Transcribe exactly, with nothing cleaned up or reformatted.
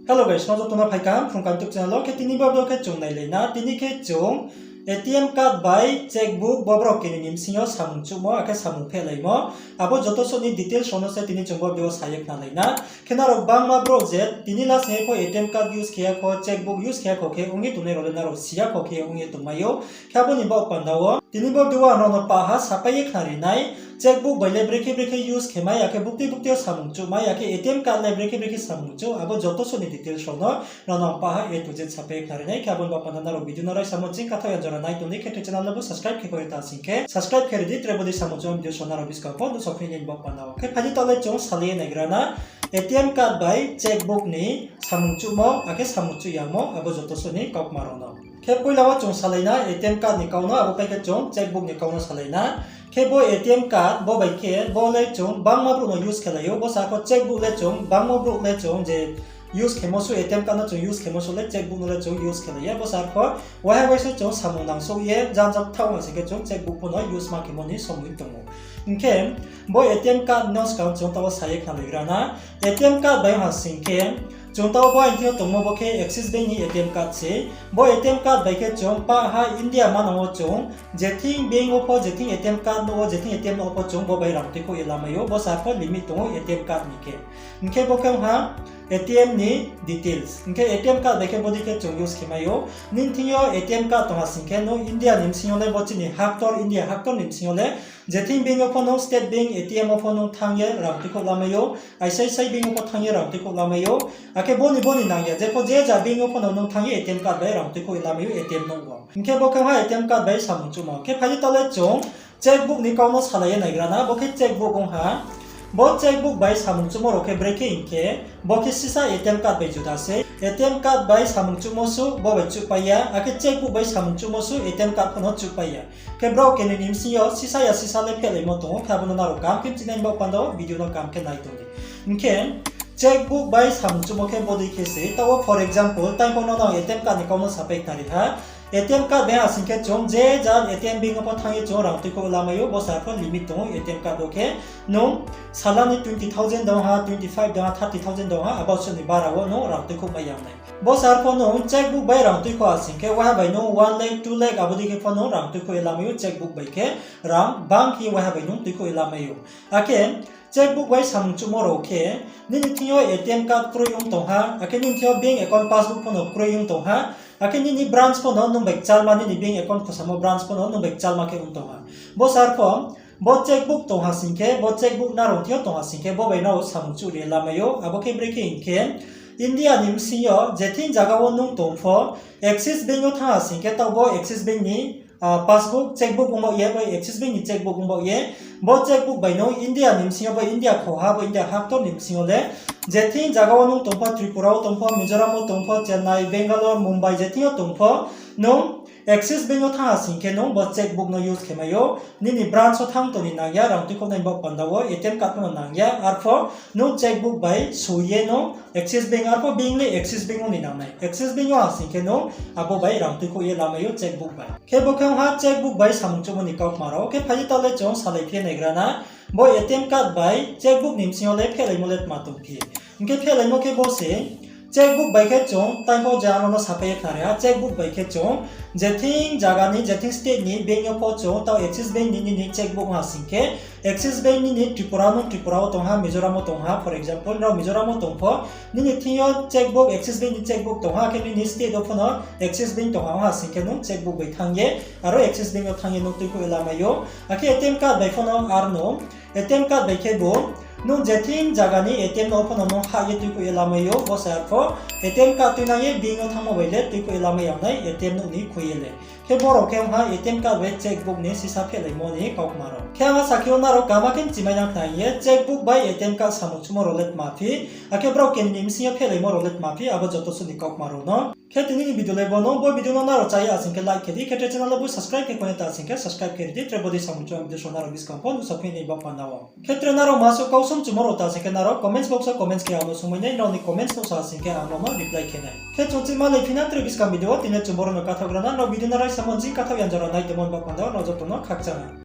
Hello guys, nrao joto no phai kaham Phrung Kaham YouTube channel wo. Khe tini bo video khe chung nailai na, tini khe chung A T M card bai checkbook bo brao keni ni bsing yo samung chuhmo akhe samung phehlaimo, abo joto suh ni details rao no se tini chung bo video wo sa ye khnalai na. Khe nrao gbangma brouh je tini last ni pho A T M card use khe ya kho, checkbook use khe ya kho khe ong ye tongnai rao le nrao si ya kho khe ong ye tongmai ou. Khe abo ni baoh panda wo tini bo video wo ang nrao no paha sapai ye khnari nai, checkbook bai le brekhe brekhe use khe mai, akhe buktui buktui yo samung chuh mai, akhe A T M card le brekhe brekhe samung chuh, abo joto suh ni details rao no nrao no ang paha A to Z sapai ye khnari nai. Khe abo ni baoh panda nrao video no raisamo ching kathaoh ya jora nai tong di, khe tre channel le bo subscribe khe kho ye ta sing khe subscribe khe ri di, tre bodei samung chuh video so nrao buskang pho nuhsao phi ni baoh panda wo. Khe phai di taoh le chung salai ye naigra na, A T M card bai checkbook ni samung chuhmo akhe samung chuh yamo abo joto suh ni kaukma rao no. Khe poila wo chung salai na A T M card ni kau no, abo pai khe chung checkbook ni kau no salai na. Khe bo A T M card bo bai khe bo le chung gbangma brouh no use khelai ou, bo sa kho checkbook le chung gbangma brouh le chung je use khemo suh, A T M card no chung use khemo suh le checkbook no le chung use khelai ya, bo sa kho waiha bai se chung samung nangsouh ye janja thaoh ha sing khe chung checkbook pho no use ma khemo ni somoi tong ou. Hing khe bo A T M card no skang chung taoh wo sa ye khnalaigra na. A T M card bai ha sing khe chung taoh bo aini thing yo tongmo bo khe Axis Bank ni A T M card se. Bo A T M card bai khe chung paha India manang wo chung jething bank wo pho, jething A T M card no wo, jething A T M no wo pho chung bo bai rang tuikhouh ye lamai ou, bo sa pho limit tong ou A T M card ni khe. Hing khe bo khe ong ha A T M ni details. Hing khe A T M card bai khe bodei khe chung use khe mai ou. Nini thing yo A T M card tong ha sing khe nung India ni bsing yo le bo chini haktor, India haktor ni bsing yo le jething bank yo pho nung State Bank A T M wo pho nung thanng ye rang tuikhouh lamai ou, I C I C I Bank yo pho thanng ye rang tuikhouh lamai ou. Akhe bo ni bo ni nang ya, jepho je ja bank yo pho no nung thanng ye A T M card bai rang tuikhouh ye lamai ou A T M no wo. Hing khe bo khe ong ha A T M card bai samung chuhmo. Khe phai di taoh le chung checkbook ni kau no salai ye naigra na, bo khe checkbook ong ha. Bo checkbook bai samung chuhmo rao khe brekhe hing khe, bo khe sisa A T M card bai juda se. A T M card bai samung chuhmo suh bo bai chuhpai ya, akhe checkbook bai samung chuhmo suh A T M card pho no chuhpai ya. Khe brao keni ni bsing yo sisa ya sisa le phehlaimo tong ou, khe abo no nrao kaham khe mchinai ni baoh panda wo video no kaham khe nai tong di. Hing khe checkbook bai samung chuhmo khe bodei khe se, taoh wo for example, tai pho no nang A T M card ni kau no sapai khnari ha. A T M card bai ha sing khe chung je ja A T M bank yo pho thanng ye chung rang tuikhouh lamai ou, bo sa pho limit tong ou A T M card wo khe. Nung salani twenty thousand dong ha, twenty five dong ha, thirty thousand dong ha, abo suh ni bara wo nung rang tuikhouh mai ya nai. Bo sa pho nung checkbook bai rang tuikhouh ha sing khe waiha bai nung one lakh, two lakh abo dei khe pho nung rang tuikhouh ye lamai ou, checkbook bai khe rang bang khe waiha bai nung tuikhouh ye lamai ou. Akhe checkbook bai samung chuhmo rao khe, nini thing yo A T M card kroi ong tong ha, akhe nini thing yo bank account passbook pho no kroi ong tong ha, akhe nini branch pho no nung bai kchalma, nini bank account khosamo branch pho no nung bai kchalma khe ong tong ha. Bo sa pho, bo checkbook tong ha sing khe, bo checkbook nrao thing yo tong ha sing khe, bo bai nrao samung chuh ri ye lamai ou, abo khe brekhe hing khe, India ni bsing yo jething zaga wo nung tong pho, Axis Bank yo thanng ha sing khe taoh bo Axis Bank ni passbook, checkbook ong baoh ye, bo Axis Bank ni checkbook ong baoh ye, bo checkbook bai nung India ni bsing yo, bo India khoha, bo India haktor ni bsing yo le, jething zaga wo nung tong pho, Tripura wo tong pho, Mizoram wo tong pho, Chennai, Bangalore, Mumbai jething yo tong pho, nung Axis Bank yo thanng ha sing khe nung bo checkbook no use khe mai ou, nini branch wo thanng tong ni nang ya, rang tuikhouh nai ni baoh panda wo A T M card pho no nang ya, arpho nung checkbook bai soi ye nung Axis Bank, arpho bank le Axis Bank ong ni nang nai. Axis Bank yo ha sing khe nung abo bai rang tuikhouh ye lamai ou checkbook bai. Khe bo khe ong ha checkbook bai samung chuhmo ni kaukma rao. Khe phai di taoh le chung salai phi ye naigra na. Bo A T M card bai checkbook ni bsing yo le phehlaimo le tma tong phi? Hing khe phehlaimo khe bo se, checkbook bai khe chung, tai pho je ang nrao no sapai ye khnari ha, checkbook bai khe chung, jething zaga ni, jething state ni bank yo pho chung, taoh Axis Bank ni nini checkbook ha sing khe, Axis Bank nini Tripura, nung Tripura wo tong ha, Mizoram wo tong ha, for example, nrao Mizoram wo tong pho, nini thing yo checkbook, Axis Bank ni checkbook tong ha, akhe nini state wo pho no Axis Bank tong ha, ong ha sing khe nung checkbook bai thanng ye, aro Axis Bank yo thanng ye nung tuikhouh ye lamai ou. Akhe A T M card bai pho no ar no, A T M card bai khe bo, nung jething zaga ni A T M no pho no nung hah ye tuikhouh ye lamai ou, bo sa pho, A T M card tuinang ye bank yo thanngmo bai le tuikhouh ye lamai ya nai, A T M nouh ni khui ye le. Khe bo rao khe ong ha A T M card bai checkbook ni sisa phehlaimo ni kaukma rao. Khe ang asa khe ou nrao kaham khe mchimai nang khna hing ye, checkbook bai A T M card samung chuhmo rao le tma phi, akhe brao keni ni bsing yo phehlaimo rao le tma phi, abo joto suh ni kaukma rao no. Khe tini ni video le bo no, bo video no nrao chá ya sing khe like khe di, khe tre channel le bo subscribe khe kho ni ta sing khe subscribe khe ri di, tre bodei samung chuh video so nrao buskang pho nuhsao phi ni baoh panda wo. Khe tre nrao ma suh kau song chumo rao ta sing khe nrao comments box wo comments khe ang no sungmai nai, nrao ni comments no sa sing khe ang nrao no reply khe nai. Khe chung chih ma lai phi na tre buskang video wo, tini chung boro no kathaoh gra na, nrao video no raisamo ching kathaoh ya jora nai tongmo ni baoh panda wo nrao joto no khakchang ha.